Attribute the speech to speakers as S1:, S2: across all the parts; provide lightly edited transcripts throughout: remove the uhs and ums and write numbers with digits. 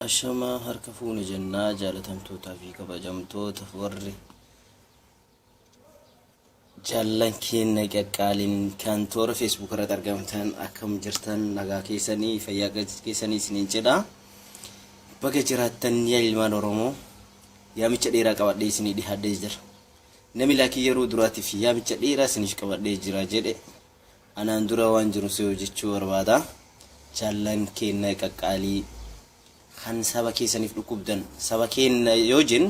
S1: Ashamaa harka fuune jennaa jaalatamtootaa fi kabajamtoota warri jaallan keenya qaqqaaliin kan toora Facebook irratti argamtan akkam jirtan nagaa keessanii fayyaa keessanii isiniin jedha. Baga jiraattan yaa ilmaan Oromoo yaamicha dheeraa qabadhee isinii dhihaadhee jira. Nami laakii yeroo duraatiif yaamicha dheeraa isiniif qabadhee jira jedhe Anaan dura waan jiru si hojjechuu barbaada. Jaallan keenna qaqqaalii kan saba keessaniif dhukkubdan saba keenna yoo jennu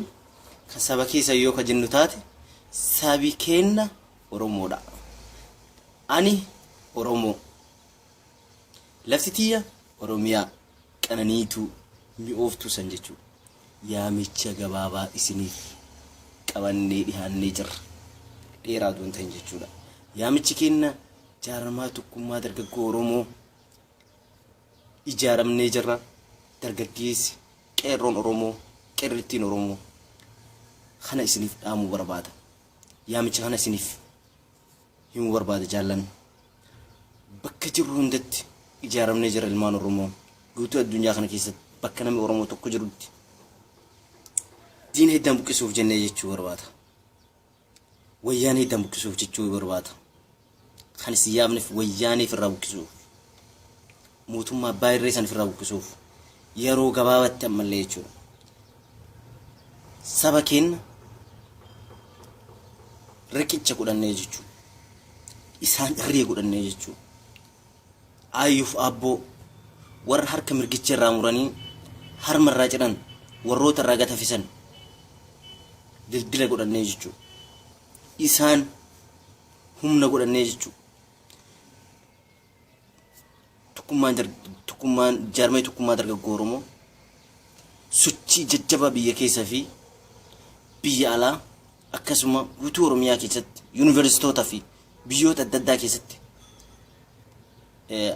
S1: kan saba keessan yoo ka jennu taate sabi keenna Oromoodha. Ani Oromoo. Lafti tiyya Oromiyaa qananiituu mi'ooftuu san jechuudha. Yaamicha gabaabaa isiniif qabannee dhihaannee jirra. Dheeraa utuu hin ta'in jechuudha. Yaamichi keenna jaarmaa tokkummaa dargaggoo Oromoo ijaaramnee jirra. Dargaggeessi qeerroon Oromoo, qeerrittiin Oromoo kana isiniif dhaamuu barbaada. Yaamicha kana isiniif himuu barbaada jaallan. Bakka jirru hundatti ijaaramnee jira ilmaan Oromoo. Guutuu addunyaa kana keessatti bakka namni Oromoo tokko jirutti diina hiddaan buqqisuuf jennee jechuu barbaada. Wayyaanee hiddaan buqqisuuf jechuu barbaada. Kan isin yaamneef wayyaanee ofirraa buqqisuuf. Mootummaa abbaa irree san ofirraa buqqisuuf. Yeroo gabaabatti ammallee jechuudha. Saba keenya riqicha godhannee jechuudha. Isaan irree godhannee jechuudha. Aayyuuf aabboo warra harka mirgicha irraa muranii harma irraa ciran warroota irraa gatafisan dildila godhannee jechuudha. Isaan humna godhannee jechuudha. Tokkummaan tokkummaan jaarmee tokkummaa dargaggoo Oromoo sochii jajjabaa biyya keessa fi biyya alaa akkasuma guutuu Oromiyaa keessatti yuunivarsiitoota fi biyyoota adda addaa keessatti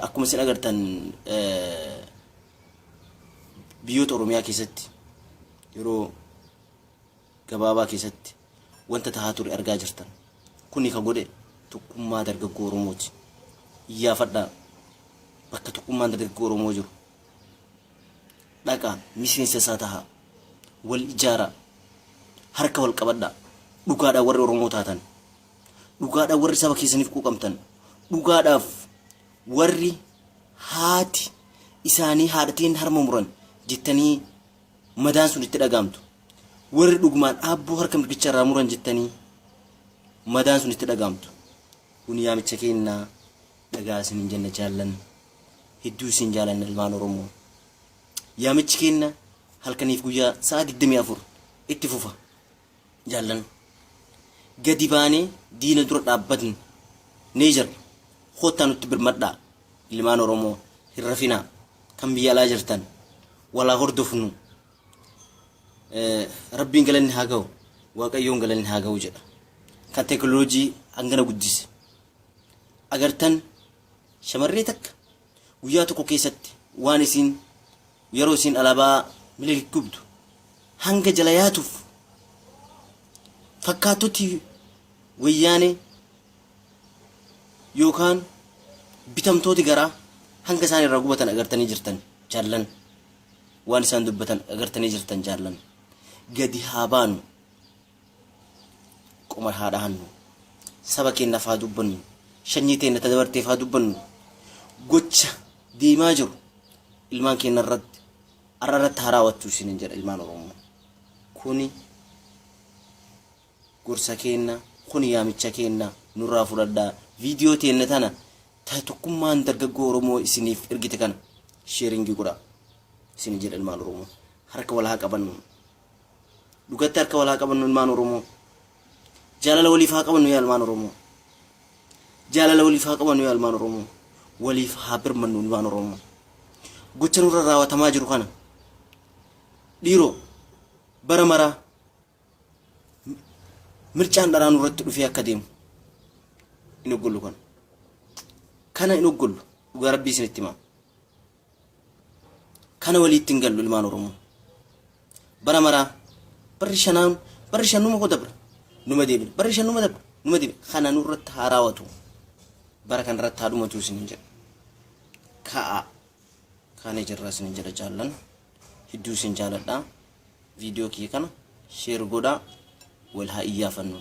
S1: akkuma isin agartan biyyoota Oromiyaa keessatti yeroo gabaabaa keessatti wanta tahaa ture argaa jirtan. Kuni ka godhe tokkummaa dargaggoo Oromooti. Iyyaafadhaa bakka tokkummaan dargaggoo Oromoo jiru. Dhaqaa miseensa isaa tahaa. Wal ijaaraa. Harka wal qabadhaa. Dhugaadhaan warri Oromoo taatan. Dhugaadhaan warri saba keessaniif quuqamtan. Dhugaadhaaf warri haati isaanii haadhatiin harma muran jettanii madaan sun itti dhaga'amtu. Warri dhugumaan aabboo harka mirgicha irraa muran jettanii madaan sun itti dhaga'amtu. Kun yaamicha keennaa dhagaa isiniin jenna jaallan. Hedduu isin jaalanna ilmaan Oromoo. Yaamichi keenna halkaniif guyyaa sa'a 24 itti fufa. Jaallan gadi baanee diina dura dhaabbatni ni jirra. Koottaa nutti birmadhaa ilmaan Oromoo hin rafinaa kan biyya alaa jirtan walaa hordofnu. Rabbiin galanni haa ga'u Waaqayyoon galanni haa ga'u jedha. Kan teekinooloojii hangana guddise. Agartan shamarree takka guyyaa tokko keessatti waan isiin yeroo isiin alaabaa Minilik gubdu hanga jala yaatuuf fakkaattoti wayyaanee yookaan bitamtooti garaa hanga isaan irraa gubatan agartanii jirtan jaallan waan isaan dubbatan agartanii jirtan jaallan gadi haa baanu qoma haa dhahannu saba keenyaaf haa dubbannu shanyii teenna ta dabarteef haa dubbannu gocha deemaa jiru ilmaan keenya irratti har'a irratti haa raawwattu isiniin jedha ilmaan Oromoo. Kuni gorsa keenna, kuni yaamicha keenna nurraa fudhadhaa. Viidiyoo teenna tana ta tokkummaan dargaggoo Oromoo isiniif ergite kana sheeringii godhaa isiniin jedha ilmaan Oromoo. Harka wal haa qabannu. Dhugatti harka wal haa qabannu ilmaan Oromoo. Jaalala waliif haa qabannu yaa ilmaan Oromoo. Jaalala waliif haa qabannu yaa ilmaan Oromoo. Waliif haa birmannu ilmaan Oromoo. Gocha nurra raawwatamaa jiru kana dhiiroo bara maraa mircaan dharaa nurratti dhufee akka deemu hin oggollu kana. Kana hin oggollu dhugaa rabbii isinitti himaa. Kana waliitti hin gallu ilmaan Oromoo. Bara maraa barri shanaan barri shan numa dabra numa deebina barri shan numa dabra numa deebina kana nurratti haa raawwatu bara kana irratti haa dhumatu isiniin jedha. Ka'a kaanee jirra isiniin jedha jaallan. Hedduu isin jaaladha. Viidiyoo kiyya kana share godhaa wal haa iyyaafannu.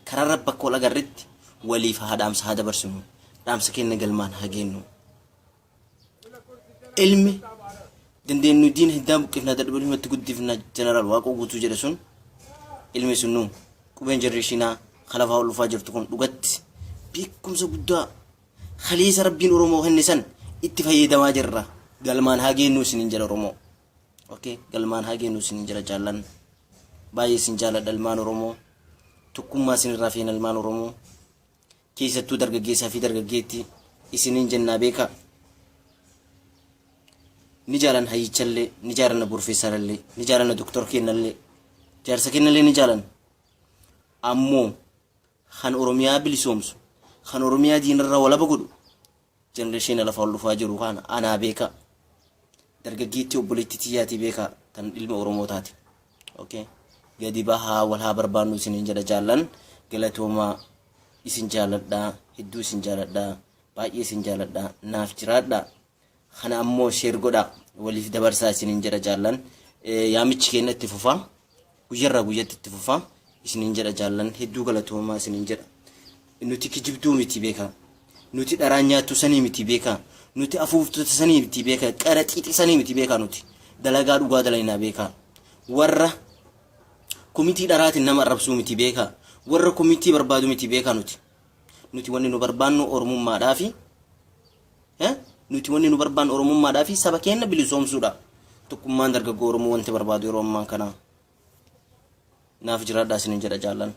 S1: Karaarra bakka wal agarretti waliif haa dhaamsa haa dabarsinu. Dhaamsa keenya galmaan haa geennu. Ilmi dandeenyu diina hiddaan buqqifnaa dadhabanii himatti guddifna jeneraal Waaqoo Guutuu jedhe sun ilmi sun nu qubeen jenereeshinaa kalafaa ol dhufaa jirtu kun dhugatti beekumsa guddaa kaleessa rabbiin Oromoo kenne san itti fayyadamaa jirra. Galmaan haa geennuu isiniin jedha Oromoo. Okay, galmaan haa geennuu isiniin jedha jaallan. Baay'ee isin jaaladha ilmaan Oromoo. Tokkummaa isinirraa feena ilmaan Oromoo. Keessattuu dargaggeessaa fi dargaggeettii isiniin jennaa beekaa. Ni jaalan hayyichallee, ni jaalanna porofeessarallee, ni jaalanna doktor kennallee, jaarsa kennallee ni jaalanna. Ammoo kan Oromiyaa bilisoomsu, kan Oromiyaa diinarraa walaba godhu jenereeshiina lafa ol dhufaa jiru kana anaa beekaa. Dargaggeettii obboleettii tiyyaatii beekaa tan ilma Oromoo taate. Okay. Gadi bahaa wal haa barbaannu isiniin jedha jaallan galatoomaa isin jaaladhaa hedduu isin jaaladhaa baay'ee isin jaaladhaa naaf jiraadhaa. Kana ammoo share godhaa waliif dabarsaa isiniin jedha jaallan. Yaamichi keenya itti fufaa guyyarraa guyyatti itti fufaa isiniin jedha jaallan hedduu galatoomaa isiniin jedha. Nuti kijibduu miti beekaa. Nuti dharaan nyaattuu sanii miti beekaa. Nuti afuuftota sanii miti beekaa. Qaraxiixii sanii miti beekaa nuti. Dalagaa dhugaa dalaynaa beekaa. Warra komitii dharaatiin nama arrabsuu miti beekaa. Warra komitii barbaadu miti beekaa nuti. Nuti wanni nu barbaannu Oromummaadhaa fi nuti wanni nu barbaannu Oromummaadhaa fi saba keenya bilisoomsuudha. Tokkummaan dargaggoo Oromoo wanti barbaadu yeroo ammaa kana. Naaf jiraadhaa isiniin jedha jaallan.